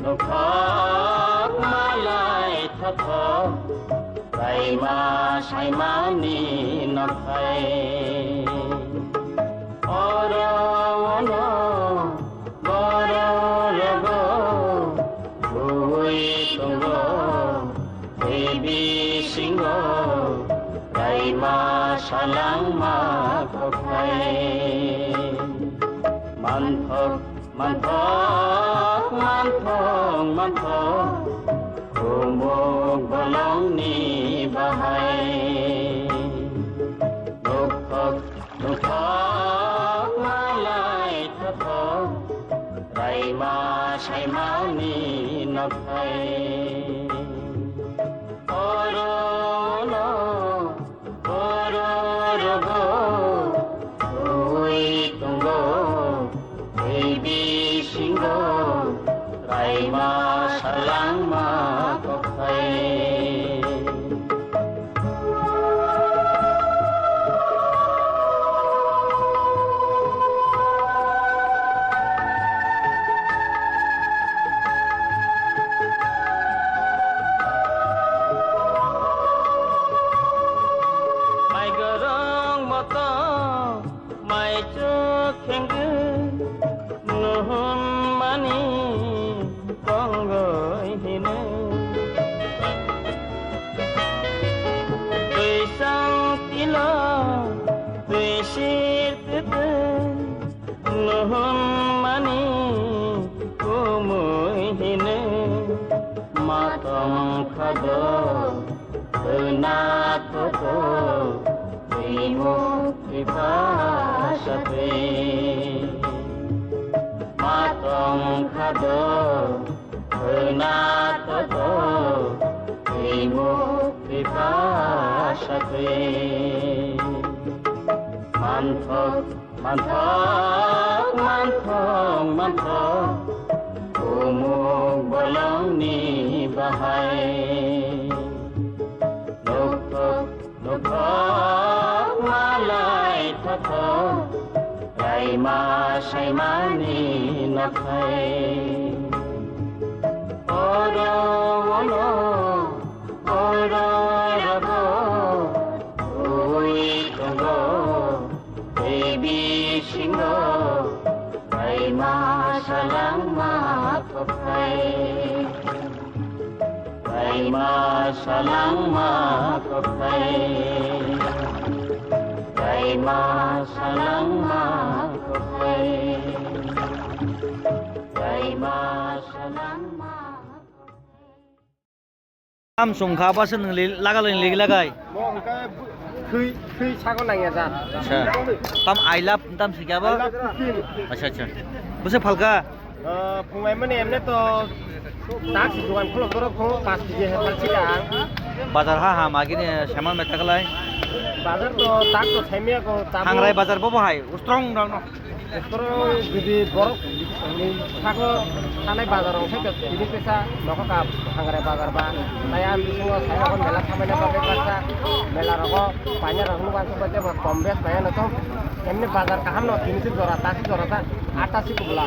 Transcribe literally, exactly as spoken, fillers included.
Nokhok malai thothok, raima saimani nokhai. Oro ono boro rogo, bui tongo, tei bisingo, raima salangma kokhai. Manthok Manthok, manthok, manthok, khumuk bolongni bahai. Nukthok, nukthok, malai thothok, raima saimani nokhai. Oro no Bororogo twi tongo, tei bisingo raima salangma kokhai. Mai gorong moto, mai chuk khengkhe, nuhun mani tongoi hino. Twi sang tilo, twi sir tete, Nuhun mani kumui hino matong khado, hwna toto, twimu twipasa twi. Matong khado, hwna toto, twimu twipasa twi. Manthok Manthok, manthok, manthok, kumuk bolongni bahai. Nukthok, nukthok, malai thothok, raima saimani nokhai. Oro ono, oro rogo, ui tongo, tei bisingo, raima salangma kokhai. Raima salangma kokhai. Raima salangma kokhai. Raima salangma kokhai. Tam sungkha basa nung li-, laga lai lig lagai. Mo hwnkhe thwi, thwi sago nangya ja. Acha. Tam I love tam sikya ba? I love cooking. Acha, acha. Bwswk phalka? Ah, phungai mani emne to tak si dukan khulok borok phung pas kg he phalsi ka ang. Bazar ha ha magini seman meta kalai. Bazar to tak to saimya ko tabu. Hangrai bazar bobo hai, strong dong no. Toro jodi borok ni sago thanai bazar rok sai tini pesa nokho ka Hangrai bazar ba, tai ang bisingo sai rok mela thamani bagwi baksa mela rogo paina rok nukha, ang khe koi jeba kom bes paina no tong. Emni bazar kaham no tini si jora, ta si jora ta, atta si kubla.